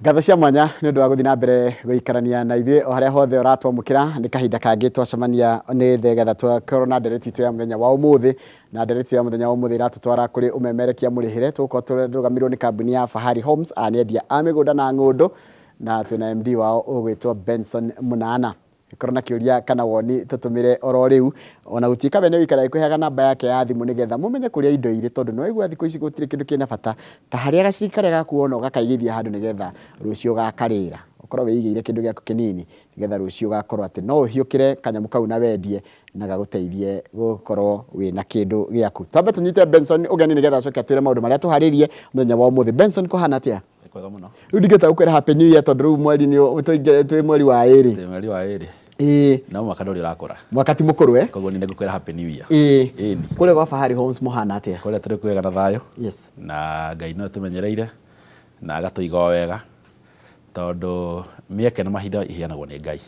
Ngatho cia mwanya nĩ ũndũ wa gũthiĩ na mbere gũikarania na ithuĩ o harĩa hothe ũratwamũkĩra. Nĩ kahinda kangĩ twacemania nĩ getha twakorwo na ndereti itũ ya mũthenya wa ũmũthĩ, na ndereti ya mũthenya wa ũmũthĩ iratũtwara kũrĩ ũmemerekia mũrĩhĩre. Tũgũkorwo tũrũgamĩrĩirwo nĩ kambuni ya Fahari Homes, aya nĩ endia a mĩgũnda na ng'ũndũ, na twĩna MD wao ũgwĩtwo Benson Mũnana. Korwo na kĩũria kana woni, tũtũmĩre oro rĩu. Ona gũtuĩka we nĩ ũikara ĩkũheaga namba yake ya thimũ nĩgetha mũmenye kũrĩa indo irĩ, tondũ nĩ waigua thikũ ici gũtirĩ kĩndũ kĩna bata ta harĩa gaciri karĩa gaku wona ũgakaigithia handũ nĩgetha rũciũ ũgakarĩra. Ũkorwo wĩigĩire kĩndũ gĩaku kĩnini nĩgetha rũciũ ũgakorwo atĩ no ũhiũkĩre kanyamũ kau na wendie na gagũteithie gũkorwo wĩna kĩndũ gĩaku. Twambe tũnyite Benson ũgeni nĩgetha acoke atwĩre maũndũ marĩa tũharĩrie mũthenya wa ũmũthĩ. Benson, kũhana atĩa? Nĩ kwega mũno. Rĩu ndingĩhota gũkwĩra happy new year tondũ rĩu mweri nĩ twĩ mweri wa 2. Twĩ mweri wa 2. Ĩĩ. No mwaka ndũrĩ ũrakũra. Mwaka ti mũkũrũ, eh? Koguo nĩ ngũkwĩra happy new year. Ĩĩ. Ĩni. Kũrĩa gwa Fahari Homes mũhana atĩa? Kũrĩa tũrĩ kwega na thayũ. Na Ngai no atũmenyereire na agatũiga o wega, tondũ mĩeke na mahinda iheanagwo nĩ Ngai.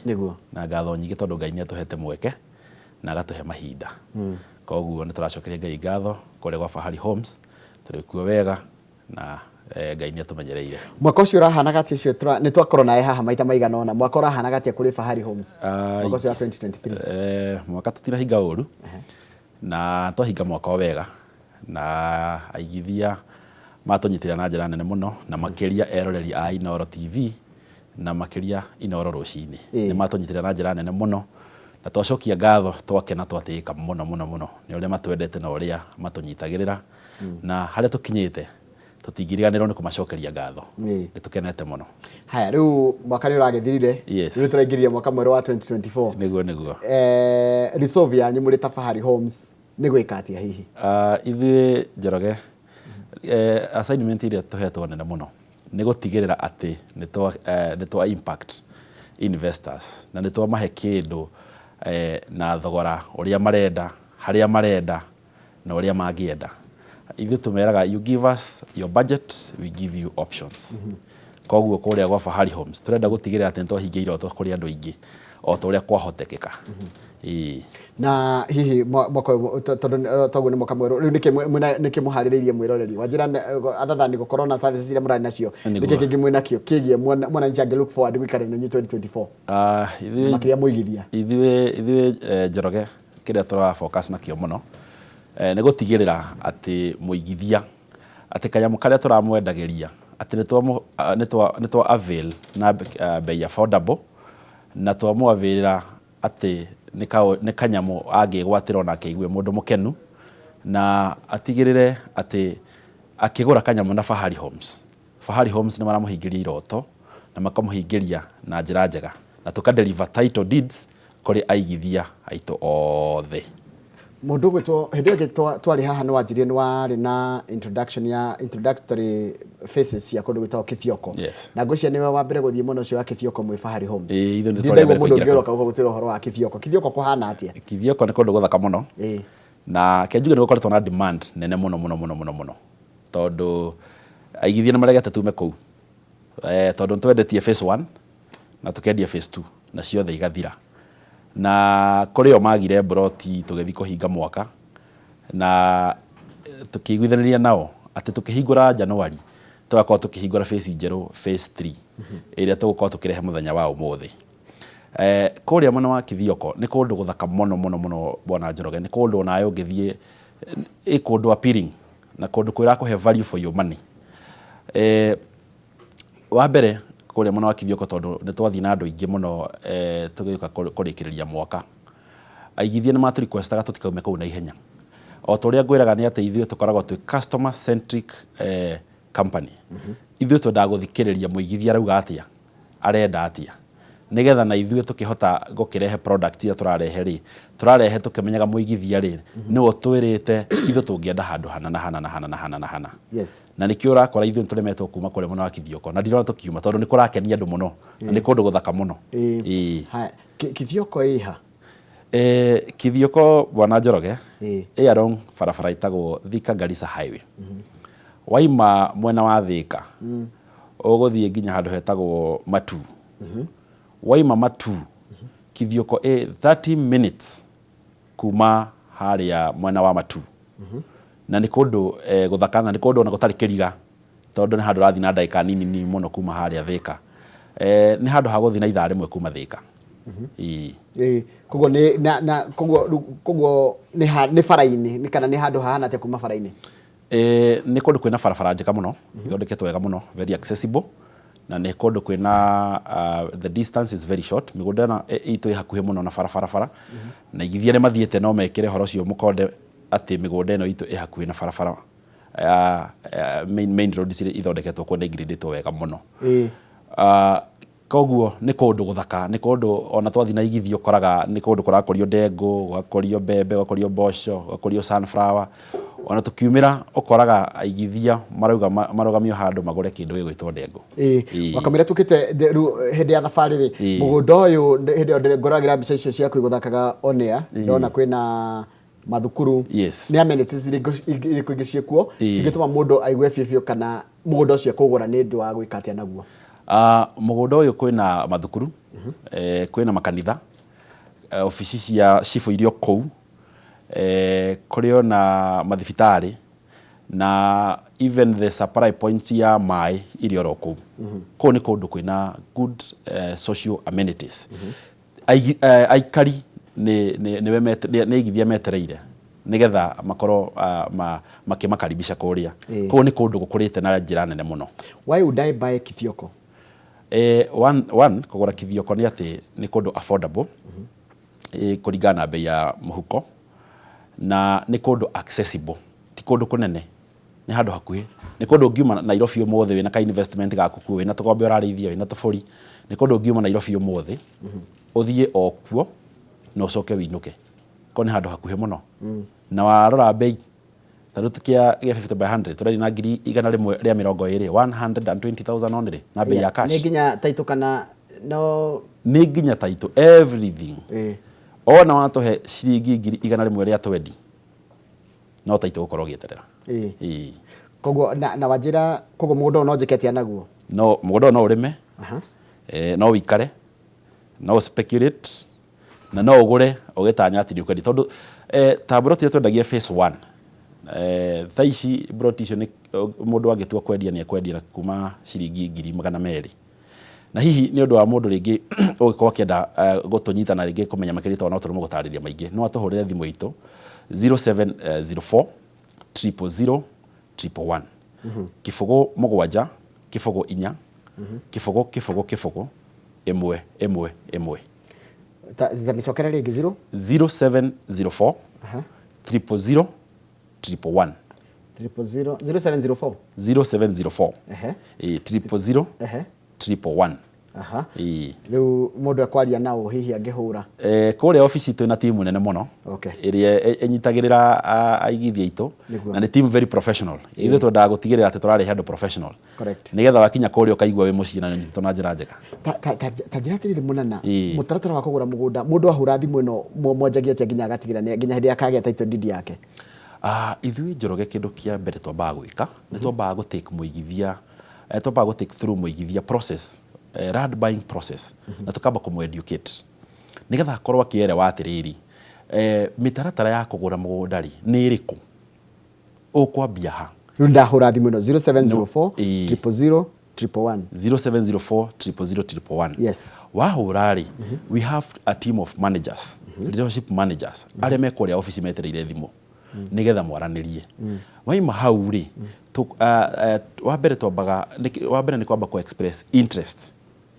Na ngatho nyingĩ tondũ Ngai nĩ atũhete mweke na agatũhe mahinda. Koguo nĩ tũracokeria Ngai ngatho kũrĩa gwa Fahari Homes tũrĩ kuo wega na Ngai nĩ atũmenyereire. Mwaka ũcio ũrahanaga atĩa ũcio nĩ twakorwo nawe haha maita maigana ũna, mwaka ũrahanaga atĩa kũrĩ Fahari Homes? Mwaka ũcio wa 2023. Mwaka tũtinahinga ũru na twahinga mwaka o wega, na aigithia matũnyitĩrĩra na njĩra nene mũno, na makĩria eroreri a Inooro TV na makĩria Inooro Rũcinĩ nĩ matũnyitĩrĩra na njĩra nene mũno, na twacokia ngatho, twakena, twatĩĩka mũno mũno mũno nĩ ũrĩa matwendete na ũrĩa matũnyitagĩrĩra, na harĩa tũkinyĩte tũtingĩriganĩrwo nĩ kũmacokeria ngatho. Nĩ tũkenete mũno. Haya, rĩu mwaka nĩ ũragĩthirire. Rĩu tũraingĩrire mwaka mwerũ wa 2024. Nĩguo. Resolve yanyu mũrĩ ta Fahari Homes nĩ gwĩka atĩa hihi? Ithuĩ Njoroge, assignment ĩrĩa tũhetwo nene mũno nĩ gũtigĩrĩra atĩ nĩ twa impact investors na nĩ twamahe kĩndũ na thogora ũrĩa marenda, harĩa marenda na ũrĩa mangĩenda. Ithuĩ tũmeraga, "You give us your budget, we give you options." Koguo kũrĩa gwa Fahari Homes tũrenda gũtigĩrĩra atĩ nĩ twahingia iroto kũrĩ andũ aingĩ o ta ũrĩa kwahotekeka. Ĩĩ. Na hihi mwaka ũyũ, tondũ toguo nĩ mwaka mwerũ rĩu, nĩkĩ mũharĩrĩirie mwĩroreri wanjĩra other than gũkorwo na services iria mũrarĩ nacio? Nĩkĩ kĩngĩ mwĩnakĩo kĩgiĩ mwananchi angĩ look forward gũikara na inyuĩ 2024? Makĩria mũigithia. Ithuĩ Njoroge, kĩrĩa tũra focus nakĩo mũno nĩ gũtigĩrĩra atĩ mũigithia atĩ kanyamũ karĩa tũramwendagĩria atĩ nĩ twa avail na bei affordable, na twamũ-availĩra atĩ nĩ kanyamũ angĩgwatĩra ona akĩigue mũndũ mũkenu, na atigĩrĩre atĩ akĩgũra kanyamũ na Fahari Homes, Fahari Homes nĩ maramũhingĩria iroto na makamũhingĩria na njĩra njega, na tũka deliver title deeds kũrĩ aigithia aitũ othe. Mũndũ ũgwĩtwo hĩndĩ ĩyo ĩngĩ twarĩ haha nĩ wanjirie nĩ warĩ na introduction ya introductory phases cia kũndũ gwĩtagwo Kĩthioko. Na ngwĩciria nĩwe wa mbere gũthiĩ mwena ũcio wa Kĩthioko mwĩ Fahari Homes. Ĩĩ, ithuĩ nĩ twarĩ a Ndiraigua mbere mũndũ kũingĩra ũngĩ kũu. ũroka gũka gũtwĩra ũhoro wa Kĩthioko. Kĩthioko kũhana atĩa? Kithioko nĩ kũndũ gũthaka mũno. Na kĩnjuge nĩ gũkoretwo na demand nene mũno mũno mũno mũno mũno, tondũ aigithia nĩ maregete tume kũu, tondũ nĩ twendetie phase 1 na tũkendia phase 2 na ciothe igathira, na kũrĩ o magire mburoti tũgĩthiĩ kũhinga mwaka na tũkĩiguithanĩria nao atĩ tũkĩhingũra January tũgakorwo tũkĩhingũra phase njerũ, phase 3, ĩrĩa tũgũkorwo tũkĩrehe mũthenya wa ũmũthĩ. Kũrĩa mwena wa Kithioko nĩ kũndũ gũthaka mũno mũno mũno, bwana Njoroge. Nĩ kũndũ onawe ũngĩthiĩ, ĩ kũndũ appealing na kũndũ kwĩrakũhe value for your money. Wa mbere, kũrĩa mwena wa Kithioko, tondũ nĩ twathiĩ na andũ aingĩ mũno tũgĩũka kũrĩkĩrĩria mwaka, aigithia nĩ matũ requestaga tũtikaume kũu na ihenya. O ta ũrĩa ngwĩraga nĩ atĩ ithuĩ tũkoragwo twĩ customer centric company. Ithuĩ twendaga gũthikĩrĩria mũigithia arauga atĩa, arenda atĩa, nĩgetha na ithuĩ tũkĩhota gũkĩrehe product ĩrĩa tũrarehe rĩ, tũrarehe tũkĩmenyaga mũigithia rĩ nĩwe ũtwĩrĩte ithuĩ tũngĩenda handũ hana na hana na hana na hana na hana. Na nĩkĩo ũrakora ithuĩ nĩtũremetwo kuma kũrĩa mwena wa Kithioko, na ndirona tũkiuma tondũ nĩ kũrakenia andũ mũno na nĩ kũndũ gũthaka mũno. Ĩĩ. Haya, Kithioko ĩ ha? Kithioko, bwana Njoroge, ĩ along barabara ĩtagwo Thika Garissa Highway. Waima mwena wa Thika ũgũthiĩ nginya handũ hetagwo Matu. Waima Matu, Kithioko ĩ 30 minutes kuma harĩa mwena wa Matu. Na nĩ kũndũ gũthaka na nĩ kũndũ ona gũtarĩ kĩriga. Tondũ nĩ handũ ũrathiĩ na ndagĩka nini nini mũno kuma harĩa Thĩka. Nĩ handũ ha gũthiĩ na ithaa rĩmwe kuma Thĩka. Ĩĩ. Ĩĩ, koguo nĩ na na koguo rĩu koguo nĩ ha nĩ bara-inĩ nĩ kana nĩ handũ hahana atĩa kuma bara-inĩ? Nĩ kũndũ kwĩna barabara njega mũno, ithondeketwo wega mũno, very accessible, na nĩ kũndũ kwĩna the distance is very short, mĩgũnda ĩno itũ ĩ hakuhĩ mũno na barabara bara, na aigithia arĩa mathiĩte no mekĩre ũhoro ũcio mũkonde atĩ mĩgũnda ĩno itũ ĩ hakuhĩ na barabara ya main road cirĩa ithondeketwo kuo na igirĩndĩtwo wega mũno. Koguo nĩ kũndũ gũthaka, nĩ kũndũ ona twathiĩ na igithio ũkoraga nĩ kũndũ kũrakũrio ndengũ, gũgakũrio mbembe, gũgakũrio mboco, gũgakũrio sunflower. Ona tũkiumĩra ũkoraga aigithia marauga marũgamio handũ magũre kĩndũ gĩgwĩtwo ndengũ. Ĩĩ, wakamũira tũkĩte rĩu hĩndĩ ya thabarĩ rĩ, mũgũnda ũyũ hĩndĩ ĩyo ngoragĩra mbica icio ciaku igũthakaga on air, ndona kwĩna mathukuru. Yes. Nĩ amenities irĩkũ irĩkũ ingĩ ciĩkuo cingĩtũma mũndũ aigue biũ biũ kana mũgũnda ũcio ekũgũra nĩ ũndũ wa gwĩka atĩa naguo? Mũgũnda ũyũ kwĩna mathukuru, kwĩna makanitha, obici cia cibũ irĩ o kũu, kũrĩ ona mathibitarĩ na even the supply points ya maĩ irĩ oro kũu. Kũu nĩ kũndũ kwĩna good social amenities. Aikari nĩ aigithia metereire nĩgetha makorwo makĩmakaribisha kũrĩa. Kũu nĩ kũndũ gũkũrĩte na njĩra nene mũno. Why would I buy Kithioko? One, kũgũra Kithioko nĩ atĩ nĩ kũndũ affordable, kũringana na bei ya mũhuko, na nĩ kũndũ accessible, ti kũndũ kũnene, nĩ handũ hakuhĩ. Nĩ kũndũ ũngiuma Nairobi ũmũthĩ wĩna ka investment gaku kuo, wĩna tũgombe ũrarĩithia, wĩna tũbũri, nĩ kũndũ ũngiuma Nairobi ũmũthĩ, ũthiĩ o kuo na ũcoke wĩinũke. Koguo nĩ handũ hakuhĩ mũno. Na warora bei, ta rĩu kĩa 50 by 100 tũrendia na 120,000, 120,000 only, na bei ya cash. Nĩ nginya title kana no? Nĩ nginya title, everything. Ona watũhe ciringi 120,000, no title ũgũkorwo ũgĩeterera. Ĩĩ. Koguo na wanjĩra koguo mũgũnda ũyũ no njĩke atĩa naguo? No mũgũnda ũyũ no ũrĩme, no ũikare, no speculate, na no ũgũre ũgĩtanya atĩ nĩ ũkwendia. Tondũ ta mburoti ĩrĩa twendagia phase 1, thaa ici mburoti icio nĩ mũndũ angĩtua kwendia nĩ ekwendia na kuma ciringi 200,000. Na hihi nĩ ũndũ wa mũndũ rĩngĩ ũngĩkorwo akĩenda gũtũnyita na rĩngĩ kũmenya makĩria tondũ no tũremwo gũtarĩria maingĩ, no atũhũrĩre thimũ itũ 0704 000 111. 0 7 0 4 0 0 0 1 1 1. Ta mĩcokere rĩngĩ 0? 0704 000 111. 000 0704? 0704. 000 111. Ĩĩ. Rĩu mũndũ ekwaria nao hihi angĩhũra? Kũrĩa obici twĩna timu nene mũno ĩrĩa ĩnyitagĩrĩra aigithia aitũ, na nĩ team very professional. Ithuĩ twendaga gũtigĩrĩra atĩ tũrarehe andũ professional. Nĩgetha wakinya kũrĩa ũkaigua wĩ mũciĩ na nĩ ũnyitĩtwo na njĩra njega. Ta njĩra atĩrĩrĩ mũnana, mũtaratara wa kũgũra mũgũnda, mũndũ ahũra thimũ ĩno mwanjagia atĩa nginya agatigĩra nginya hĩndĩ akagĩa title deed yake? Ithuĩ Njoroge kĩndũ kĩa mbere twambaga gwĩka, nĩ twambaga gũ take mũigithia, twambaga gũ take through mũigithia process, land buying process, na tũkamba kũmũ educate nĩgetha akorwo akĩerewa atĩrĩrĩ, mĩtaratara ya kũgũra mũgũnda rĩ nĩ ĩrĩkũ, ũkwambia ha. Rĩu ndahũra thimũ ĩno 0704 000 111. 0704 000 111. Yes. Wahũra rĩ, we have a team of managers, relationship managers, arĩa me kũrĩa obici metereire thimũ nĩgetha mwaranĩrie. Waima hau rĩ, wa mbere twambaga, wa mbere nĩ kwamba kũ express interest,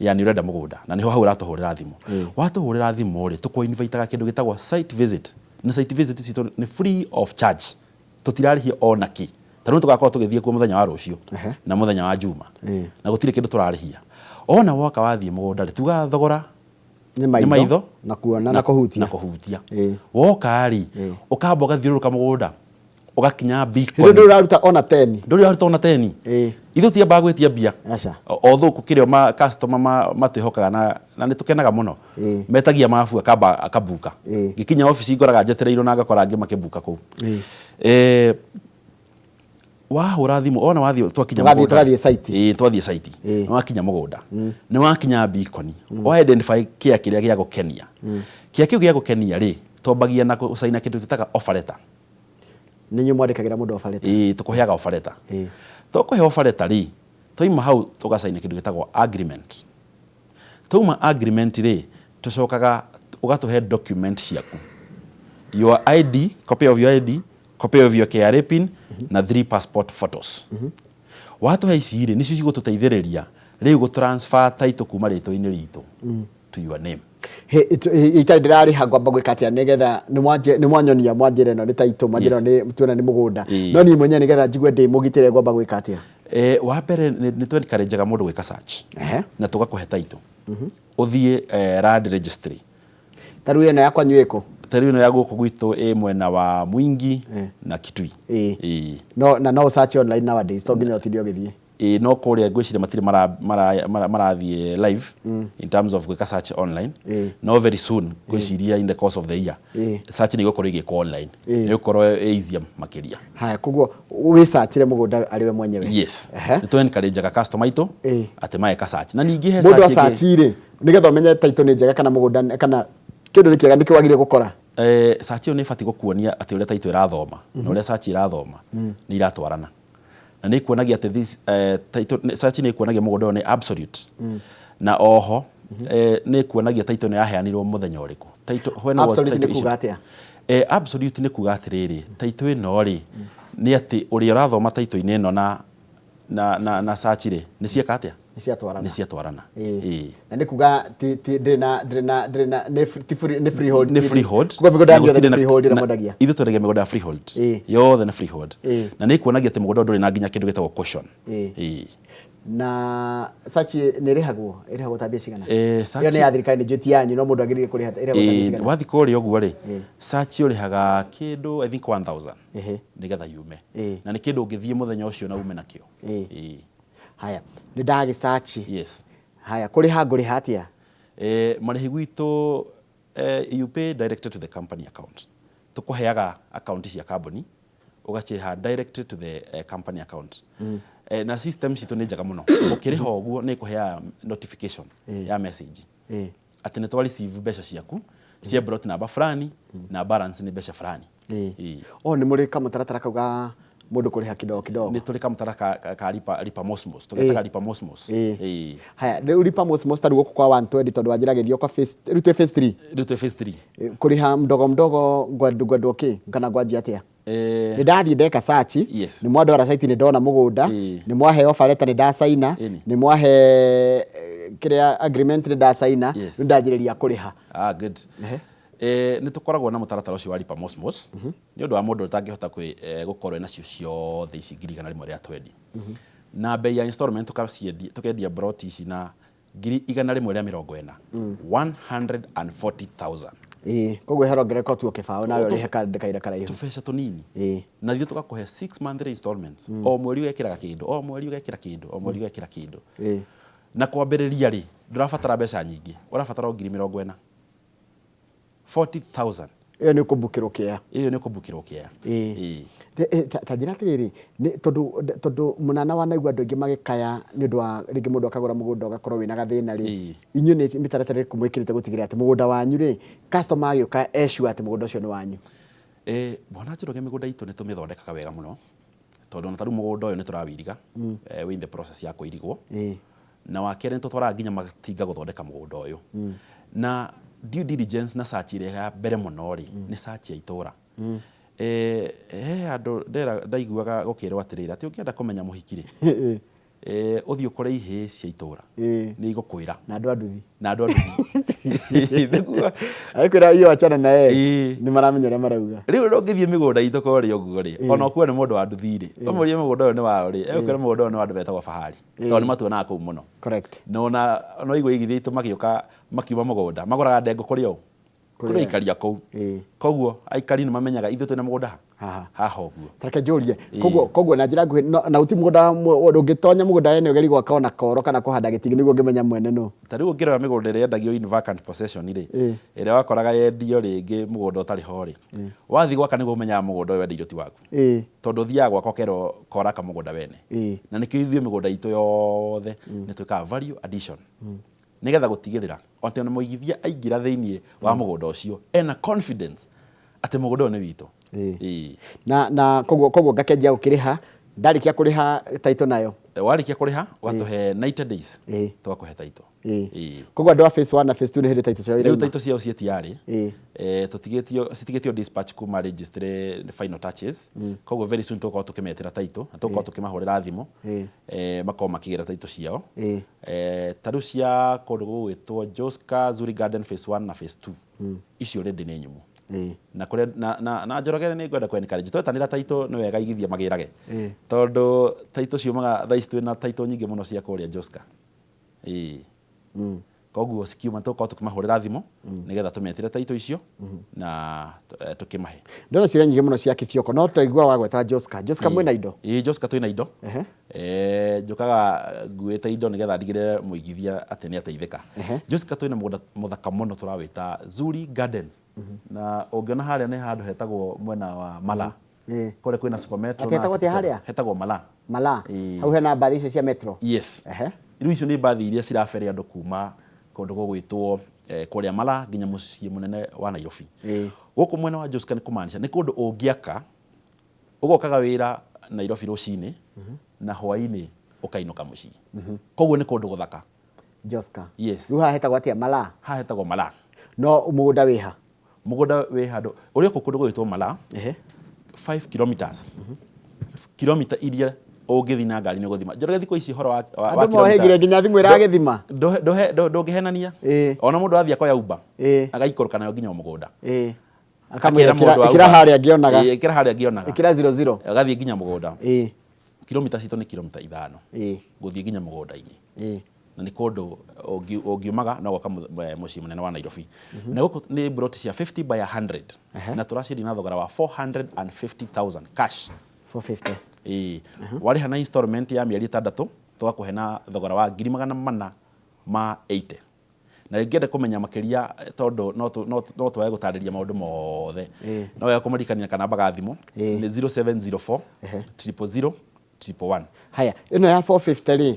yani ũrenda mũgũnda, na nĩho hau ũratũhũrĩra thimũ. Watũhũrĩra thimũ rĩ, tũkũ-invitaga kĩndũ gĩtagwo site visit. Na site visit citũ nĩ free of charge. Tũtirarĩhia ona kĩ. Ta rĩu tũgakorwo tũgĩthiĩ kuo mũthenya wa rũciũ na mũthenya wa Juma. Na gũtirĩ kĩndũ tũrarĩhia. Ona woka wathiĩ mũgũnda rĩ, tugaga thogora nĩ maitho, nĩ maitho na kuona na kũhutia. Na kũhutia. Woka rĩ, ũkamba ũgathiũrũrũka mũgũnda, ũgakinya beacon. Hĩndĩ ndũraruta ona teni. Ndũrĩ ũraruta ona teni. Ithuĩ tũtiambaga gwĩtia mbia. Aca. Although gũkĩrĩ o ma customer matwĩhokaga na nĩ tũkenaga mũno. Metagia mabu akamba akabuka. Ngĩkinya obici ngoraga njetereirwo na ngakora angĩ makĩbuka kũu. Wahũra thimũ, ona wathiĩ twakinya Tũgathiĩ, mũgũnda. tũgathiĩ site. Ĩĩ, twathiĩ site. Nĩ wakinya mũgũnda. Nĩ wakinya beacon. Wa identify kĩa kĩrĩa gĩa gũkenia. Kĩa kĩu gĩa gũkenia rĩ, twambagia na gũcaina kĩndũ twĩtaga offer letter. Nĩ inyuĩ mwandĩkagĩra mũndũ offer letter? Ĩĩ, tũkũheaga offer letter. Tũkũhe offer letter rĩ, twaima hau tũgacaina kĩndũ gĩtagwo agreement. Twauma agreement rĩ, tũcokaga ũgatũhe document ciaku, your ID, copy of your ID, copy of your KRA PIN na three passport photos. Watũhe ici rĩ, nĩcio cigũtũteithĩrĩria rĩu gũ transfer title kuma rĩtwa-inĩ ritũ to your name. Itarĩ ndĩrarĩha, ngwamba gwĩka atĩa nĩgetha nĩ mwanyonia, mwanjĩra ĩno nĩ title, mwanjĩra ĩno nĩ tuona nĩ mũgũnda, no niĩ mwenyewe nĩgetha njigue ndĩ mũgitĩre, ngwamba gwĩka atĩa? Wa mbere nĩ tũ encourage-aga mũndũ gwĩka search na tũgakũhe title, ũthiĩ land registry. Ta rĩu ĩno ya kwanyu ĩkũ? Ta rĩu ĩno ya gũkũ gwitũ ĩ mwena wa Mwingi na Kitui. Ĩĩ. No na no search online nowadays, to nginya ũtinde ũgĩthiĩ? Ĩĩ, no kũrĩa ngwĩciria matirĩ marathiĩ live in terms of gwĩka search online, no very soon ngwĩciria in the course of the year search nĩ igũkorwo igĩkwo online, nĩ ĩgũkorwo ĩ easier makĩria. Haya, koguo wĩcachĩre mũgũnda arĩ we mwenyewe? Yes. Nĩ tũ encourage-aga customer aitũ atĩ mageka search na ningĩ he Mũndũ search ĩngĩ. Acaci rĩ, nĩgetha ũmenye title nĩ njega kana mũgũnda kana kĩndũ nĩ kĩega, nĩkĩ wagĩrĩire gũkora? Search ĩyo nĩ ĩbatiĩ gũkuonia atĩ ũrĩa title ĩrathoma na ũrĩa search ĩrathoma nĩ iratwarana, na nĩ ikuonagia atĩ this title search nĩ ikuonagia mũgũnda ũyũ nĩ absolute, na oho nĩ ikuonagia title ĩno yaheanirwo mũthenya ũrĩkũ. Title when was Absolute title nĩ kuga issued? Atĩa? Absolute nĩ kuga atĩrĩrĩ, title ĩno rĩ, nĩ atĩ ũrĩa ũrathoma title-inĩ ĩno na search rĩ, nĩ cieka atĩa? Nĩ ciatwarana. Nĩ ciatwarana. Ĩĩ. Na nĩ kuga ti ndĩrĩ na nĩ freehold? Nĩ freehold. Koguo mĩgũnda yanyu yothe Na nĩ gũtirĩ freehold ĩrĩa mwendagia? Ithuĩ twendagia mĩgũnda ya freehold. Yothe nĩ freehold. Na nĩ ikuonagia atĩ mũgũnda ũyũ ndũrĩ na nginya kĩndũ gĩtagwo caution. Ĩĩ. Na search nĩ ĩrĩhagwo? Ĩrĩhagwo ta mbia cigana? Search Ĩyo nĩ ya thirikari, nĩ njũĩ ti yanyu, no mũndũ agĩrĩire kũrĩha, ĩrĩhagwo ta mbia cigana? Wathiĩ kũrĩa ũguo rĩ, search ũrĩhaga kĩndũ I think 1000 nĩgetha yume, na nĩ kĩndũ ũngĩthiĩ mũthenya ũcio na ume nakĩo. Ĩĩ. Haya, nĩ ndagĩcaci. Haya, kũrĩha ngũrĩha atĩa? Marĩhi gwitũ, you pay directed to the company account. Tũkũheaga account cia kambuni, ũgacirĩha direct to the company account. Na system citũ nĩ njega mũno, ũkĩrĩha ũguo nĩ ĩkũheaga notification ya message atĩ nĩ twa receive mbeca ciaku cia plot namba fulani na balance nĩ mbeca fulani. Ĩĩ. O nĩ mũrĩ kamũtaratara kau ga mũndũ kũrĩha kidogo kidogo? Nĩ tũrĩ kamũtara ka lipa mosmos, tũgetaga lipa mosmos. Ĩĩ. Haya, rĩu lipa mosmos ta rĩu gũkũ kwa 120, tondũ wanjĩra gĩthiĩ kwa phase, rĩu twĩ phase 3? Rĩu twĩ phase 3. Kũrĩha mdogo mdogo, ngwendwo kĩ kana ngwanjia atĩa? Nĩ ndathiĩ ndeka search, nĩ mwandwara site, nĩ ndona mũgũnda, nĩ mwahe offer letter, nĩ ndacaina, nĩ mwahe kĩrĩa agreement, nĩ ndacaina, rĩu ndanjĩrĩria kũrĩha. Ah, good. Nĩ tũkoragwo na mũtaratara ũcio wa lipa mosmos nĩ ũndũ wa mũndũ ũtangĩhota gũkorwo ena cio ciothe ici 120,000, na bei ya installment tũkendia plot ici na 140,000, 140,000. Ĩĩ, koguo harongerereka tu o kĩbaũ nawe ũrĩhe kahinda karaihu. Tũbeca tũnini. Na ithuĩ tũgakũhe 6 monthly installments, o mweri ũgekĩraga kĩndũ, o mweri ũgekĩra kĩndũ, o mweri ũgekĩra kĩndũ. Na kwambĩrĩria rĩ, ndũrabatara mbeca nyingĩ, ũrabatara o 40,000, 40,000. Ĩyo nĩ kũmbukĩrwo kĩea? Ĩyo nĩ kũmbukĩrwo kĩea. Ĩĩ. Ta njĩra atĩrĩrĩ, nĩ tondũ mũnana wanaigua andũ aingĩ magĩkaya nĩ ũndũ wa rĩngĩ mũndũ akagũra mũgũnda ũgakorwo wĩna gathĩna rĩ, inyuĩ nĩ mĩtaratara ĩrĩkũ mwĩkĩrĩte gũtigĩrĩra atĩ mũgũnda wanyu rĩ, customer agĩũka ecure atĩ mũgũnda ũcio nĩ wanyu? Bwana Njoroge, mĩgũnda itũ nĩ tũmĩthondekaga wega mũno, tondũ ona ta rĩu mũgũnda ũyũ nĩ tũrawĩiriga, wĩ in the process ya kũirigwo, na wa kerĩ nĩ tũtwaraga nginya matinga gũthondeka mũgũnda ũyũ, na due diligence na search ĩrĩa ya mbere mũno rĩ, nĩ search ya itũra. He handũ ndaiguaga gũkĩrwo atĩrĩrĩ, atĩ ũngĩenda kũmenya mũhiki rĩ, ũthiĩ ũkore ihĩĩ cia itũra, nĩ igũkwĩra. Na andũ a nduthi. Na andũ a nduthi. Nĩguo. Agĩkwĩra iyo achana na yeye, nĩ maramenya ũrĩa marauga. Rĩu ũngĩthiĩ mĩgũnda itũ kũrĩa ũguo rĩ, ona ũkuo nĩ mũndũ wa nduthi rĩ, ũmũrie mũgũnda ũyũ nĩ wao rĩ, egũkwĩra mũgũnda ũyũ nĩ wa andũ metagwo Fahari, tondũ nĩ matuonaga kũu mũno. Na ona no igua igithia itũ magĩũka makiuma mũgũnda, magũraga ndengũ kũrĩ o Kũrĩ kũrĩ aikari a kũu. Koguo aikari nĩ mamenyaga ithuĩ twĩna mũgũnda ha Haha. Haha ũguo. Ta reke njũrie, koguo na njĩra nguhĩ, na gũtirĩ mũgũnda ndũngĩtonya mũgũnda wene ũgerie gwaka ona koro kana kũhanda gĩtingĩ nĩguo ũngĩmenya mwene nũ? Ta rĩu ũngĩrora mĩgũnda ĩrĩa yendagio in vacant possession rĩ, ĩrĩa wakoraga yendio rĩngĩ mũgũnda ũtarĩ ho rĩ, wathiĩ gwaka nĩguo ũmenyaga mũgũnda ũyũ wendeirio ti waku, tondũ ũthiaga gwaka ũkerwo koraka mũgũnda wene. Na nĩkĩo ithuĩ mĩgũnda itũ yothe nĩ twĩkaga value addition nĩgetha gũtigĩrĩra atĩ ona mũigithia aingĩra thĩiniĩ wa mũgũnda ũcio ena confidence atĩ mũgũnda ũyũ nĩ witũ. Ĩĩ. Na koguo ngakĩanjia gũkĩrĩha, ndarĩkia kũrĩha title nayo? Warĩkia kũrĩha ũgatũhe 90 days, tũgakũhe title. Ĩĩ. Koguo andũ a phase 1 na phase 2 nĩ hĩndĩ title ciao Rĩu irauma? Title ciao ciĩ tiarĩ. Tũtigĩtio, citigĩtio dispatch kuma registry, final touches. Koguo very soon tũgũkorwo tũkĩmetĩra title na tũgũkorwo tũkĩmahũrĩra thimũ, makorwo makĩgĩra title ciao. Ta rĩu cia kũndũ gũgwĩtwo Joska Zuri Garden phase 1 na phase 2, icio already nĩ nyumu. Na kũrĩa na Njoroge nĩ ngwenda kũ encourage, twetanĩra title nĩ wega igithia magĩrage, tondũ title ciumaga thaa ici, twĩna title nyingĩ mũno cia kũrĩa Joska. Ĩĩ. Koguo cikiuma tũgũkorwo tũkĩmahũrĩra thimũ nĩgetha tũmetĩre title icio na tũkĩmahe. Ndona ciũria nyingĩ mũno cia kĩbioko, no twaigua wagweta Joska. Joska mwĩna indo? Ĩĩ, Joska twĩna indo. Njũkaga nguĩte indo nĩgetha ndigĩrĩre mũigithia atĩ nĩ ateithĩka. Joska twĩna mũgũnda mũthaka mũno tũrawĩta Zuri Gardens, na ũngĩona harĩa nĩ handũ hetagwo mwena wa Mala, kũrĩa kwĩna Super Metro. Atĩ na hetagwo atĩa City Center. Harĩa? Hetagwo Mala. Mala? Ĩĩ. Hau hena mbathi icio cia metro? Yes. Rĩu icio nĩ mbathi iria cirabere andũ kuma kũndũ gũgwĩtwo kũrĩa Mala nginya mũciĩ mũnene wa Nairobi. Gũkũ mwena wa Joska nĩ kũmaanisha nĩ kũndũ ũngĩaka ũgokaga wĩra Nairobi rũcinĩ na hwainĩ ũkainũka mũciĩ. Koguo nĩ kũndũ gũthaka. Joska? Yes. Rĩu haha hetagwo atĩa, Mala? Haha hetagwo Mala. No mũgũnda wĩha? Mũgũnda wĩ handũ ũrĩa kũ kũndũ gũgwĩtwo Mala, 5 kilometers, kilomita iria ũngĩthiĩ na ngari nĩ ũgũthima. Njoroge, thikũ ici ũhoro wa Andũ mohĩgire nginya thimũ ĩragĩthima. Ndũngĩhenania. Ona mũndũ athiĩ akoya Uber, agaikũrũka nayo nginya o mũgũnda. Akamwĩra Akera mũndũ wa ĩkĩra Uber, harĩa ngĩonaga. Ĩĩ, ĩkĩra harĩa ngĩonaga. Ĩkĩra 00. Agathiĩ nginya mũgũnda. Kilomita citũ nĩ kilomita 5 gũthiĩ nginya mũgũnda-inĩ. Na nĩ kũndũ ũngiumaga no goka mũciĩ mũnene wa Nairobi. Na gũkũ nĩ plot cia 50 by 100, na tũraciendia na thogora wa 450,000 cash. 450? Ĩĩ. Warĩha na installment ya mĩeri 6, tũgakũhe na thogora wa 480,000. Na rĩngĩ kũmenya makĩria, tondũ no twage gũtarĩria maũndũ mothe, no wega kũmaririkania kana namba ga thimũ nĩ 0704 000 111. Haya, ĩno ya 450 rĩ,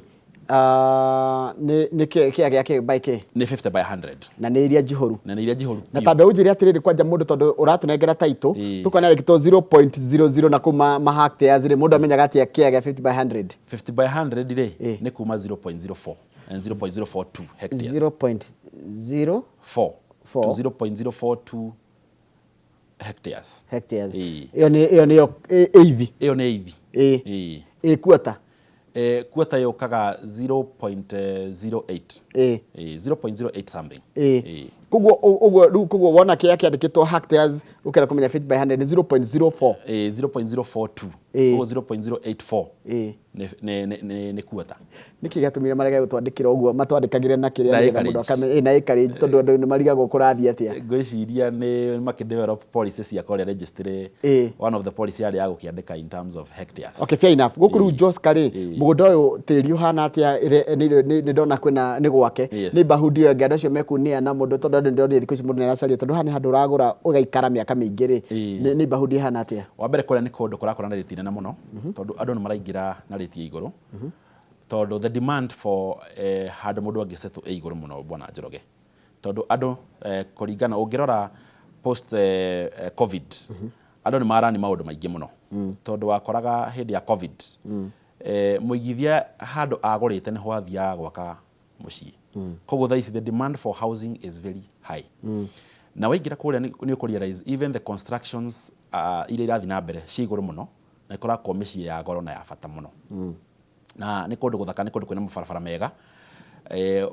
nĩ kĩa gĩa kĩ by kĩ? Nĩ 50 by 100. Na nĩ iria njihũru? Na nĩ iria njihũru Na biũ. ta mbeũ njĩre atĩrĩrĩ, kwanja mũndũ, tondũ ũratũnengera title, tũkona rĩkĩtwo 0.00 na kũu ma hectares rĩ, mũndũ amenyaga atĩa kĩa gĩa 50 by 100? 50 by 100 rĩ, nĩ kuma 0.04 and 0.042 hectares. 0.0 4 Four. to 0.042 hectares. Hectares. Ĩyo nĩyo eithi? Ĩyo nĩ eithi. Ĩĩ. Ĩ quarter? Quarter yũkaga 0.08. Ĩĩ, 0.08 something. Ĩĩ. Koguo ũguo rĩu, koguo wona kĩrĩa kĩandĩkĩtwo hectares, ũkĩenda kũmenya 50 by 100 nĩ 0.04. Ĩĩ, 0.042. Koguo 0.084 nĩ quarter. Nĩkĩ gĩatũmire marege gũtwandĩkĩra ũguo, matwandĩkagĩre na kĩrĩa Na nĩgetha mũndũ acreage. akame na acreage, tondũ andũ nĩ marigagwo kũrathiĩ atĩa? Ngwĩciria nĩ makĩdevelop policy cia kũrĩa registry. One of the policy yarĩ ya gũkĩandĩka in terms of hectares. Okay, fair enough. Gũkũ rĩu Joska rĩ, mũgũnda ũyũ tĩri ũhana atĩa? Nĩ ndona kwĩna nĩ gwake. Neighborhood ĩyo ĩngĩ, andũ acio mekunia na mũndũ, tondũ andũ ndĩronire thikũ ici mũndũ nĩ aracaria, tondũ haha nĩ handũ ũragũra ũgaikara mĩaka mĩingĩ rĩ, nĩ neighborhood ĩhana atĩa? Wa mbere, kũrĩa nĩ kũndũ kũrakũra na rĩti nene mũno, tondũ andũ nĩ maraingĩra na rĩti ya igũrũ, tondũ the demand for handũ mũndũ angĩsettle ĩ igũrũ mũno, bwana Njoroge, tondũ andũ kũringana ũngĩrora post COVID, andũ nĩ marani maũndũ maingĩ mũno, tondũ wakoraga hĩndĩ ya COVID mũigithia handũ agũrĩte nĩho athiaga gwaka mũciĩ. Koguo thaa ici the demand for housing is very high, na waingĩra kũrĩa nĩ ũkũ realize even the constructions iria irathiĩ na mbere ciĩ igũrũ mũno, na ĩkorakwo mĩciĩ ya goro na ya bata mũno, na nĩ kũndũ gũthaka, nĩ kũndũ kwĩna mabarabara mega.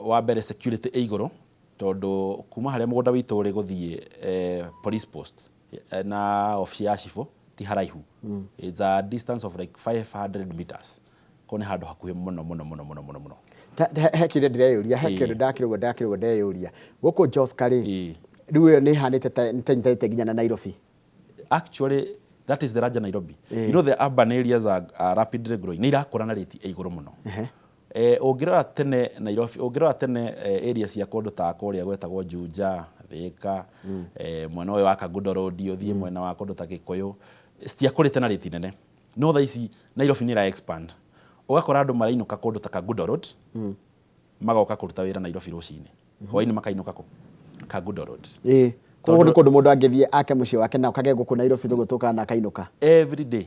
Wa mbere, security ĩ igũrũ, tondũ kuma harĩa mũgũnda witũ ũrĩ gũthiĩ police post na obici ya cibũ ti haraihu. It's a distance of like 500 meters. Ko nĩ handũ hakuhĩ mũno mũno mũno mũno mũno mũno. He kĩrĩa ndĩreyũria, he kĩndũ ndakĩrwo ndeyũria gũkũ Joska rĩ, rĩu ĩyo nĩ ĩhanĩte ta nĩ nginya na Nairobi? Actually, that is the larger Nairobi. You know the urban areas are rapidly growing, nĩ irakũra na rate ĩ igũrũ mũno. Ũngĩrora tene Nairobi, ũngĩrora tene area cia kũndũ ta kũrĩa gwetagwo Juja, Thika, mwena ũyũ wa Kangundo Road, ũthiĩ mwena wa kũndũ ta Gĩkũyũ, citiakũrĩte na rate nene. No thaa ici Nairobi nĩ ĩra expand, ũgakora andũ marainũka kũndũ ta Kangundo Road, magoka kũruta wĩra Nairobi rũcinĩ, hwaĩ-inĩ makainũka kũ Kangundo Road. Koguo nĩ kũndũ mũndũ angĩthiĩ ake mũciĩ wake na ũkage gũkũ Nairobi tũgũtũka na akainũka. Every day.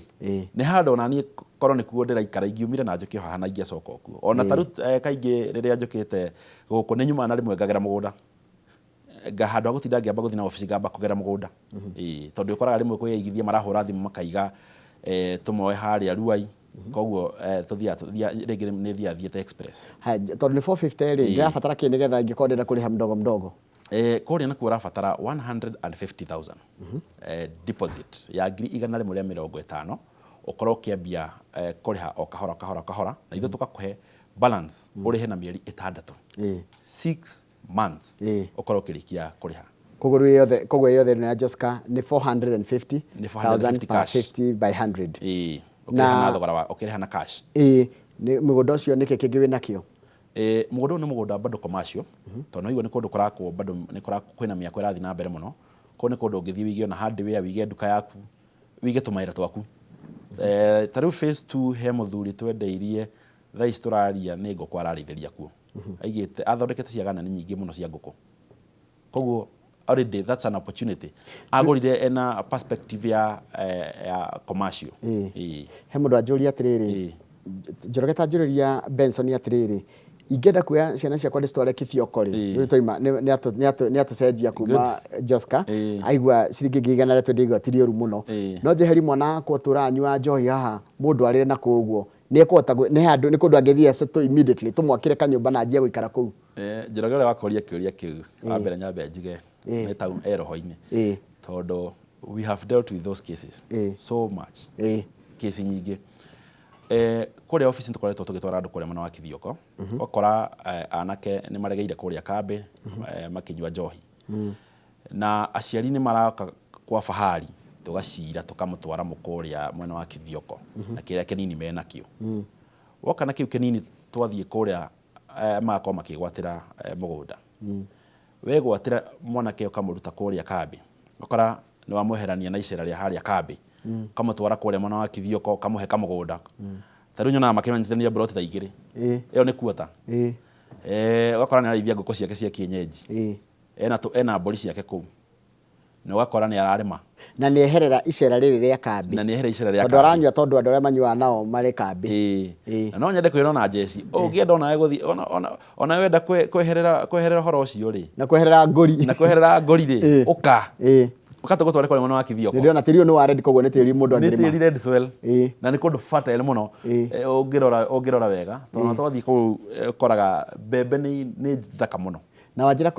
Nĩ handũ ona niĩ korwo nĩkuo ndĩraikara ingiumire na njũke haha na ingĩacoka o kuo. Ona ta rĩu kaingĩ rĩrĩa njũkĩte gũkũ nĩ nyumaga na rĩmwe ngagera mũgũnda. Nga handũ ha gũtinda ngĩamba gũthiĩ na obici ngamba kũgera mũgũnda. Ĩĩ, tondũ ũkoraga rĩmwe kwĩ aigithia marahũra thimũ makaiga tũmoe harĩa Ruai. Koguo tũthiaga rĩngĩ nĩ thiaga thiĩte express. Haya, tondũ nĩ 450 rĩ, ndĩrabatara kĩ nĩgetha ingĩkorwo ndĩrenda kũrĩha mdogo mdogo? Kũrĩa nakuo ũrabatara 150,000 deposit ya 150,000 ũkorwo ũkĩambia kũrĩha o kahora kahora kahora, na ithuĩ tũgakũhe balance ũrĩhe na mĩeri 6. 6 months ũkorwo ũkĩrĩkia kũrĩha. Koguo rĩu yothe, koguo yothe ĩno ya Joska nĩ 450,000 Nĩ 450 per cash. 50 by 100. Ĩĩ, ũkĩrĩha na thogora wa ũkĩrĩha na cash. Ĩĩ, nĩ mũgũnda ũcio nĩkĩ kĩngĩ wĩnakĩo? Mũgũnda ũyũ nĩ mũgũnda bado commercial, tondũ nĩ waigua nĩ kũndũ kũrakwo bado nĩ kwĩna mĩako ĩrathiĩ na mbere mũno. Kũu nĩ kũndũ ũngĩthiĩ wĩige ona hardware, wĩige nduka yaku, wĩige tũmawĩra twaku. Ta rĩu phase 2 he mũthuri twendeirie thaa ici tũraria nĩ ngũkũ ararĩithĩria kuo. Aigĩte, athondekete ciaga nene nyingĩ mũno cia ngũkũ. Koguo already that's an opportunity. Agũrire ena perspective ya commercial. He mũndũ anjũria atĩrĩrĩ, Njoroge ta njũrĩria Benson atĩrĩrĩ, ingĩenda kuoya ciana ciakwa ndĩcitware Kithioko rĩ, rĩu twaima nĩ atũcenjia kuma Joska, aigua ciringi 120,000 aigua ti rĩũru mũno. No njeheri mwana wakwa ũtũraga anyuaga njohi haha, mũndũ arĩre na kũu ũguo, nĩ ekũhota nĩ handũ nĩ kũndũ angĩthiĩ settle immediately, tũmwakĩre kanyũmba na anjie gũikara kũu. Njoroge ũrĩa wakũria kĩũria kĩu, wa mbere nyambe njuge nĩ ta e roho-inĩ. Tondũ we have dealt with those cases so much. Kesi nyingĩ. Kũrĩa obici tũkoretwo tũgĩtwara andũ kũrĩa mwena wa Kithioko, ũgakora anake nĩ maregeire kũrĩa kambĩ, makĩnyua njohi. Na aciari nĩ maroka kwa fahari, tũgacira tũkamũtwara mũkũrĩa mwena wa Kithioko, na kĩrĩa kĩnini menakĩo. Woka na kĩu kĩnini twathiĩ kũrĩa magakorwo makĩgwatĩra mũgũnda. Wegwatĩra mwanake ũkamũruta kũrĩa kambĩ, ũkora nĩ wamweherania na icera rĩa harĩa kambĩ, ũkamũtwara kũrĩa mwena wa Kithioko, ũkamũhe kamũgũnda. Ta rĩu nyonaga makĩmenyithania mburoti ta 2. Ĩyo nĩ kuota. Ũgakora nĩ ararĩithia ngũkũ ciake cia kienyeji. Ena mbũri ciake kũu. Na ũgakora nĩ ararĩma. Na nĩ eherera icera rĩrĩ rĩa kambĩ. Na nĩ eherera icera rĩa kambĩ. Tondũ aranyua tondũ andũ arĩa manyuaga nao marĩ kambĩ. Na no nyende kwĩrwo na Jesse, ũngĩenda onawe gũthiĩ, ona wenda kweherera ũhoro ũcio rĩ. Na kweherera ngori. Na kweherera ngori rĩ, ũka. Ũka tũgũtware kũrĩa mwena wa Kithioko. Nĩndĩrona tĩri ũyũ nĩ wa red, koguo nĩ tĩri mũndũ angĩrĩma. Nĩ tĩri red soil. Na nĩ kũndũ fertile mũno. Ũngĩrora wega, tondũ twathiĩ kũu ũkoraga mbembe nĩ thaka mũno. Na wanjĩra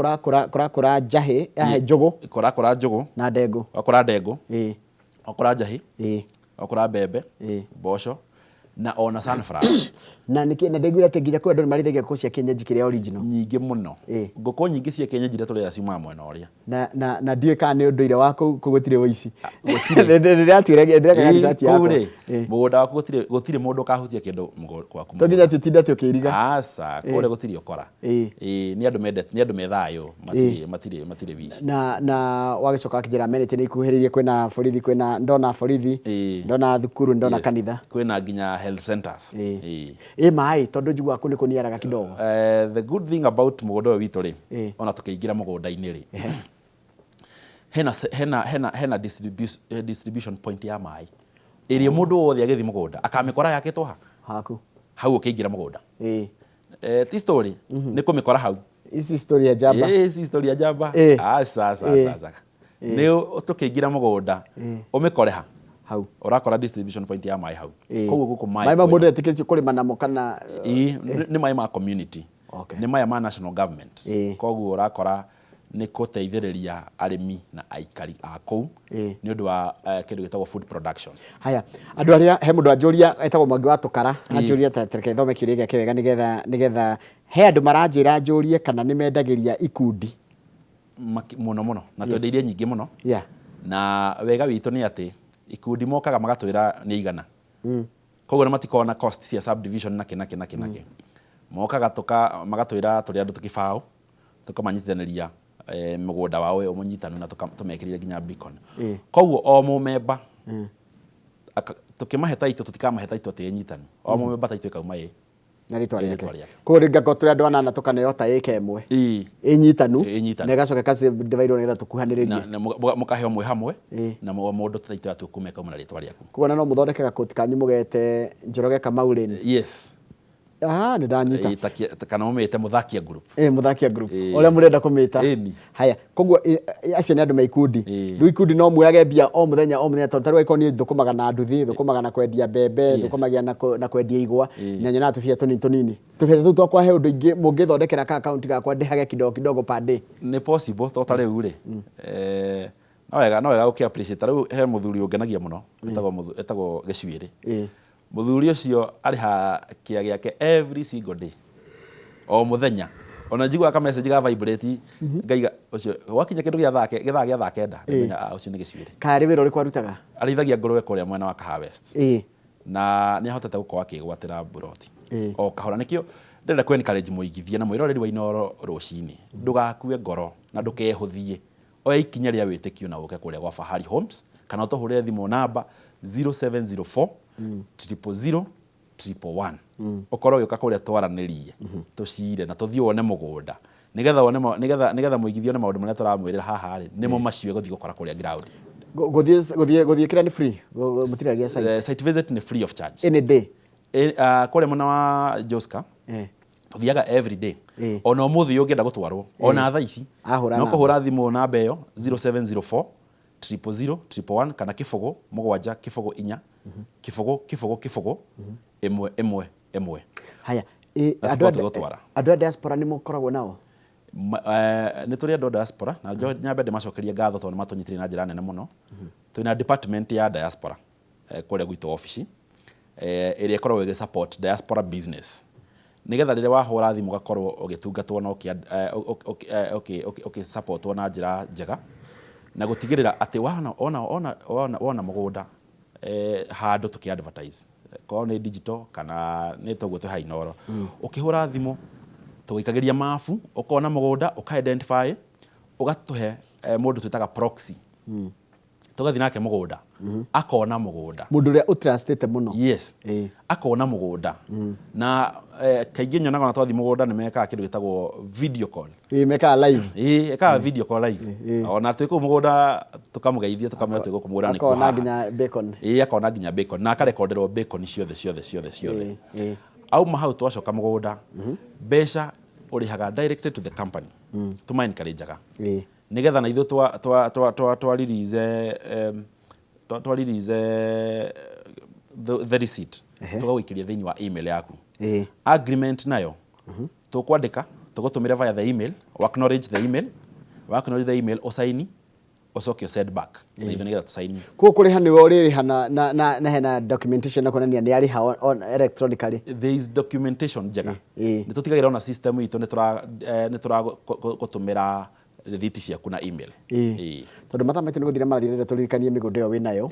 kũrakũra njahĩ, njũgũ. Kũrakũra njũgũ. Na ndengũ. Ũgakũra ndengũ. Ũgakũra njahĩ. Ũgakũra mbembe, mboco, na ona sunflower. Na nĩkĩ, na ndaiguire atĩ nginya kwĩ andũ nĩmarĩithagia ngũkũ cia kienyeji kĩrĩa original. Nyingĩ mũno. Ngũkũ nyingĩ cia kienyeji iria tũrĩaga ciumaga mwena ũrĩa. Na ndiũĩ kana nĩ ũndũire wa kũu, kũu gũtirĩ ũici. Ndĩreka research yakwa. Kũu rĩ, mũgũnda waku gũtirĩ mũndũ ũkahutia kĩndũ gwaku. To nginya tũtinde tũkĩiriga. Aca, kũrĩa gũtirĩ ũkora. Nĩ andũ mendete, nĩ andũ me thayũ, matirĩ wici. Na wagĩcoka wakĩnjĩra amenity nĩ ikuhĩrĩirie, kwĩna borithi, kwĩna ndona borithi, ndona thukuru, ndona kanitha. Kwĩna nginya health centers. Ĩ maĩ, tondũ njiguaga kũu nĩ kũniaraga kidogo. The good thing about mũgũnda ũyũ witũ rĩ, ona tũkĩingĩra mũgũnda-inĩ rĩ, hena distribution point ya maĩ ĩrĩa mũndũ wothe agĩthiĩ mũgũnda akamĩkora yakĩtwo ha? Haku. Hau ũkĩingĩra mũgũnda. Ti story, nĩ kũmĩkora hau. Ici story ya njamba. Ici story ya njamba. Aca, aca, aca. Nĩ tũkĩingĩra mũgũnda, ũmĩkore ha? Hau. Ũrakora distribution point ya maĩ hau. Koguo gũkũ maĩ Maĩ mau mũndũ etĩkĩrĩtio kũrĩma namo kana, Nĩ maĩ ma community. Nĩ maya ma national government. Koguo ũrakora nĩ gũteithĩrĩria arĩmi na aikari a kũu nĩ ũndũ wa kĩndũ gĩtagwo food production. Haya, andũ arĩa he mũndũ anjũria etagwo Mwangi wa Tũkara, anjũria ta reke thome kĩũria gĩake wega nĩgetha he andũ maranjĩra njũrie kana nĩ mendagĩria ikundi. Mũno mũno, na twendeirie nyingĩ mũno. Na wega witũ nĩ atĩ ikundi mokaga magatwĩra nĩ igana. Koguo nĩ matikoragwo na cost cia subdivision na kĩ na kĩ na kĩ na kĩ. Mokaga magatwĩra tũrĩ andũ tũkĩbaũ, tũkamanyitithanĩria mũgũnda wao ũyũ mũnyitanu na tũmekĩrĩre nginya beacon. Koguo o mũmemba, tũkĩmahe title, tũtikamahe title atĩ ĩnyitanu. O mũmemba title ĩkauma ĩ Na rĩtwa Ĩ, rĩake. rĩtwa rĩake. Koguo rĩngĩ angĩkorwo tũrĩ andũ anana tũkaneo ta ĩka ĩmwe. Ĩĩ. Ĩnyitanu. Ĩnyitanu. Na ĩgacoka ĩka divide nĩgetha tũkuhanĩrĩrie. Na mũkaheo mwĩ hamwe. Ĩĩ. Na o mũndũ title yatua kuma ĩkauma na rĩtwa rĩaku. Koguo ona no mũthondeke gakoti kanyu mũgete Njoroge Kamau Lane. Yes. Ah, nĩ ndanyita. Ĩĩ, kana mũmĩte Mũthakia Group. Ĩ, Mũthakia Group. Ĩĩ. Ũrĩa mũrenda kũmĩta. Ĩni. Haya, koguo acio nĩ andũ me ikundi. Ĩĩ. Rĩu ikundi no muoyage mbia o mũthenya o mũthenya, tondũ ta rĩu angĩkorwo niĩ thũkũmaga na nduthi, thũkũmaga na kwendia mbembe, thũkũmagia na kwendia igwa, na nyonaga tũbia tũnini tũnini. Tũbia tũu twakwa he ũndũ ingĩ mũngĩthondekera ka account gakwa ndĩhage kidogo kidogo per day? Nĩ possible, to ta rĩu rĩ, no wega gũkĩ appreciate. Ta rĩu he mũthuri ũngenagia mũno, etagwo Gĩcuĩrĩ. Mũthuri ũcio arĩhaga kĩa gĩake every single day, o mũthenya. Ona njiguaga ka message ga vibrate, ngaiga ũcio gwakinya kĩndũ gĩa thaa gĩthaa gĩa thaa 9, nĩmenya, ah, ũcio nĩ Gĩcuĩrĩ. Karĩ wĩra ũrĩkũ arutaga? Arĩithagia ngũrwe kũrĩa mwena wa Kahawa West. Na nĩ ahotete gũkorwo akĩgwatĩra mburoti o kahora. Nĩkĩo ndĩrenda kũ encourage mũigithia na mwĩroreri wa Inooro rũcinĩ, ndũgakue ngoro na ndũkehũthie. Oya ikinya rĩa wĩtĩkio na ũke kũrĩa gwa Fahari Homes, kana ũtũhũrĩre thimũ namba 0704 000 111, ũkorwo ũgĩũka kũrĩa twaranĩrie, tũcire na tũthiĩ wone mũgũnda, nĩgetha wone nĩgetha mũigithie one maũndũ marĩa tũramwĩrĩra haha rĩ, nĩmo macio egũthiĩ gũkora kũrĩa ground. Gũthiĩ kĩrĩa nĩ free? Mũtiragia site? Site visit nĩ free of charge. Any day? Kũrĩa mwena wa Joska tũthiaga every day. Ona ũmũthĩ ũngĩenda gũtwarwo, ona thaa ici, Ahũra no namba. Kũhũra thimũ namba ĩyo 0704 000 111 kana 0 7 0 4 0 0 0 1 1 1. Haya. Na Andũ a tũkorwo tũgũtwara. Andũ a diaspora nĩ mũkoragwo nao? Nĩ tũrĩ andũ a diaspora na nyambe ndĩmacokerie ngatho tondũ nĩ matũnyitĩrĩire na njĩra nene mũno. Twĩna department ya diaspora kũrĩa gwitũ obici, ĩrĩa ĩkoragwo ĩgĩ support diaspora business, nĩgetha rĩrĩa wahũra thimũ ũgakorwo ũgĩtungatwo na ũkĩ supportwo na njĩra njega, na gũtigĩrĩra atĩ wona mũgũnda handũ tũkĩ advertise, korwo nĩ digital kana nĩ toguo twĩ haha Inooro, ũkĩhũra thimũ tũgĩikagĩria mabu, ũkona mũgũnda, ũka identify, ũgatũhe mũndũ twĩtaga proxy, tũgathiĩ nake mũgũnda, akona mũgũnda. Mũndũ ũrĩa ũtrustĩte mũno. Yes. Akona mũgũnda na kaingĩ nyonaga ona twathiĩ mũgũnda nĩ mekaga kĩndũ gĩtagwo video call. Ĩĩ, mekaga live. Ĩĩ, ekaga video call live ona twĩ kũu mũgũnda, tũkamũgeithia, tũkamwĩra twĩ gũkũ mũgũnda nĩkuo Akona haha. nginya bacon. Ĩĩ, akona nginya bacon na akarekonderwo bacon ciothe ciothe ciothe ciothe. Auma hau twacoka mũgũnda, mbeca ũrĩhaga directly to the company. Tũma encourageaga nĩgetha na ithuĩ twa release the receipt, tũgagũikĩria thĩinĩ wa email yaku. Agreement nayo tũkwandĩka, tũgũtũmĩre via the email, wa acknowledge the email, wa acknowledge the email, ũsaini, ũcoke send back na ithuĩ nĩgetha tũsaini. Koguo kũrĩha nĩwe ũrĩrĩha na hena documentation na kuonania nĩ arĩha electronically? There is documentation njega. Nĩ tũtigagĩrĩra ona system itũ nĩ tũra gũtũmĩra rĩthiti ciaku na email. Ĩĩ. Tondũ mathaa maitũ nĩ gũthira marathira, tũririkanie mĩgũnda ĩyo wĩnayo.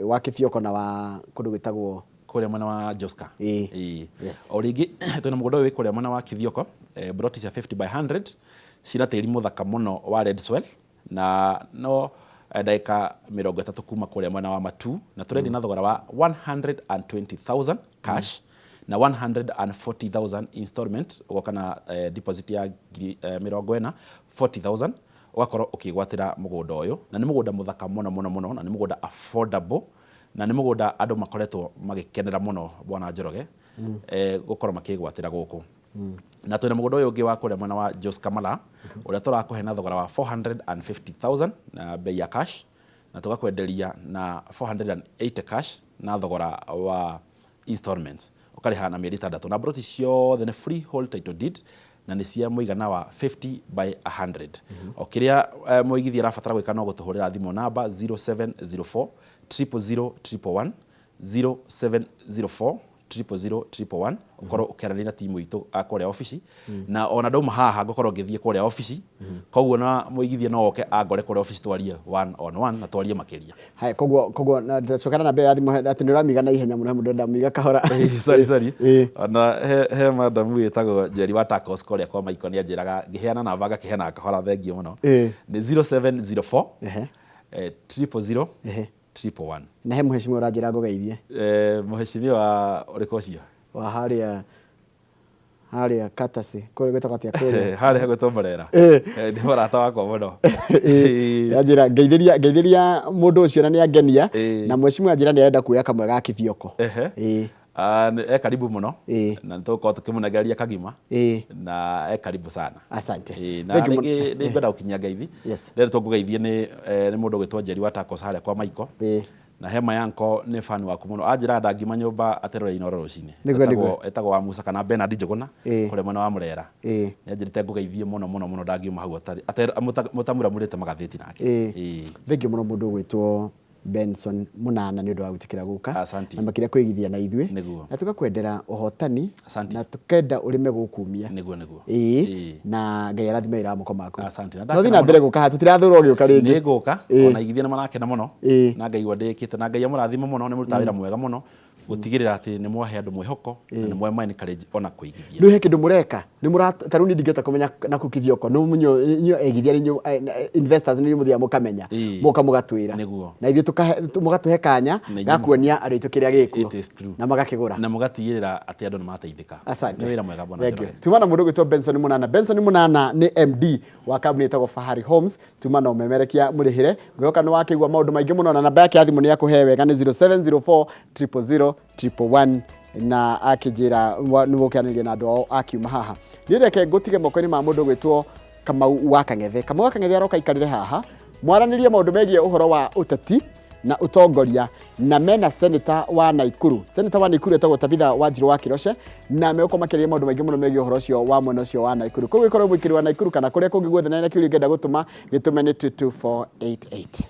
Wa Kĩthioko na wa kũndũ gwĩtagwo? Kũrĩa mwena wa Joska. Ĩĩ. O rĩngĩ twĩna mũgũnda ũyũ wĩ kũrĩa mwena wa Kithioko, broti cia 50 by 100 cina tĩri mũthaka mũno wa red soil, na no ndagĩka 30 kuma kũrĩa mwena wa Matu, na tũrendia na thogora wa 120,000 cash na 140,000 installment. Ũgoka na deposit ya ngiri 40, 40,000, ũgakorwo ũkĩgwatĩra mũgũnda ũyũ, na nĩ mũgũnda mũthaka mũno mũno mũno, na nĩ mũgũnda affordable, na nĩ mũgũnda andũ makoretwo magĩkenera mũno, bwana Njoroge, gũkorwo makĩgwatĩra gũkũ. Na twĩna mũgũnda ũyũ ũngĩ wa kũrĩa mwena wa Jos Kamala, ũrĩa tũrakũhe na thogora wa 450,000 na bei ya cash, na tũgakwenderia na 480 cash na thogora wa installments, ũkarĩha na mĩeri 6. Na broti ciothe nĩ freehold title deed na nĩ cia mũigana wa 50 by 100. O kĩrĩa mũigithia arabatara gwĩka no gũtũhũrĩra thimũ namba 0704 000 111, 0704 000 111, ũkorwo ũkĩaranĩria na timu itũ a kũrĩa obici. Na ona ndauma haha ngũkorwo ngĩthiĩ kũrĩa obici, koguo na mũigithia no oke angore kũrĩa obici, twarie one on one na twarie makĩria. Haya, koguo na ndacokera namba ĩyo ya thimũ atĩ nĩ ũramiga na ihenya mũno, he mũndũ ũrenda miga kahora. Sorry, sorry. Ona he madamu wĩtagwo Njeri wa Tacos kũrĩa kwa Maiko nĩ anjĩraga ngĩheana namba ngakĩheana kahora, thengiũ mũno. Nĩ 0704 000 111. Na he mũhecimiwa ũranjĩra ngũgeithie. Mũhecimiwa ũrĩkũ ũcio? Wa harĩa Harĩa Katasi kũrĩa gwĩtagwo atĩa kũrĩa? Harĩa hagwĩtwo Murera. Nĩ mũrata wakwa mũno. Anjĩra ngeithĩria ngeithĩria mũndũ ũcio na nĩ angenia. Na mheshimiwa anjĩra nĩ arenda kuoya kamwe ga Kithioko. Ehe. E karibu mũno. Na nĩ tũgũkorwo tũkĩmũnengereria kagima. Na e karibu sana. Asante. Na rĩngĩ nĩ ngwenda gũkinyia ngeithi. Ndĩretwo ngũgeithie nĩ mũndũ ũgwĩtwo Njeri wa Tacos harĩa kwa Maiko. Na he Mayanko nĩ fan waku mũno. Anjĩraga ndangiuma nyũmba ateroreire Inooro rũcinĩ. Nĩguo, nĩguo. Etagwo wa Musa kana Bernard Njũgũna kũrĩa mwena wa Mũrera. Nĩ anjĩrĩte ngũgeithie mũno mũno mũno ndangiuma hau atarĩ mũtamuramurĩte magathĩti nake. Thengiũ mũno mũndũ ũgwĩtwo Benson Mũnana nĩ ũndũ wa gwĩtĩkĩra gũka. Asanti. Na makĩria kwĩigithia na ithuĩ. Nĩguo. Na tũgakwendera ũhotani. Asanti. Na tũkenda ũrĩme gũkumia. Nĩguo, nĩguo. Na Ngai arathime wĩra wa moko maku. Asante. Na No thiĩ na mbere gũka haha, tũtirathũra ũgĩũka rĩngĩ. Nĩ ngũka, ona aigithia nĩ marakena mũno. Na ngaigua ndĩkĩte. Na Ngai amũrathime mũno, nĩ mũrutaga wĩra mwega mũno gũtigĩrĩra atĩ nĩ mwahe andũ mwĩhoko na nĩ mwa encourage ona kũigithia. Rĩu he kĩndũ mũreka? Nĩ mũra ta rĩu niĩ ndingĩhota kũmenya na kũu Kithioko, no inyuĩ aigithia nĩ inyuĩ investors nĩ inyuĩ mũthiaga mũkamenya, mũgoka mũgatwĩra. Nĩguo. Na ithuĩ tũkahe mũgatũhe kanya Na ithuĩ ga kuonia andũ aitũ kĩrĩa gĩkuo. It is true. Na magakĩgũra. Na mũgatigĩrĩra atĩ andũ nĩ mateithĩka. Asante. Nĩ wĩra mwega bwana Thank you. Njoroge. Tuma na mũndũ ũgwĩtwo Benson Mũnana. Benson Mũnana nĩ MD wa kambuni ĩtagwo Fahari Homes. Tuma na ũmemerekia mũrĩhĩre. Ngwĩhoka nĩ wakĩigua maũndũ maingĩ mũno na namba yake ya thimũ nĩ akũhe wega nĩ 0704 000 111 na akĩnjĩra nĩ gũkĩaranĩria na andũ ao akiuma haha. Niĩ reke ngũtige moko-inĩ ma mũndũ ũgwĩtwo Kamau wa Kang'ethe. Kamau wa Kang'ethe aroka aikarĩre haha mwaranĩrie maũndũ megiĩ ũhoro wa ũteti na ũtongoria na mena senator wa Naikuru. Senator wa Naikuru etagwo Tabitha Wanjiru wa Kiroche na megũkorwo makĩaria maũndũ maingĩ mũno megiĩ ũhoro ũcio wa mwena ũcio wa Naikuru. Koguo ĩkorwo mũikari wa Naikuru kana kũrĩa kũngĩ guothe na kĩũria ũngĩenda gũtũma gĩtũme nĩ 22488.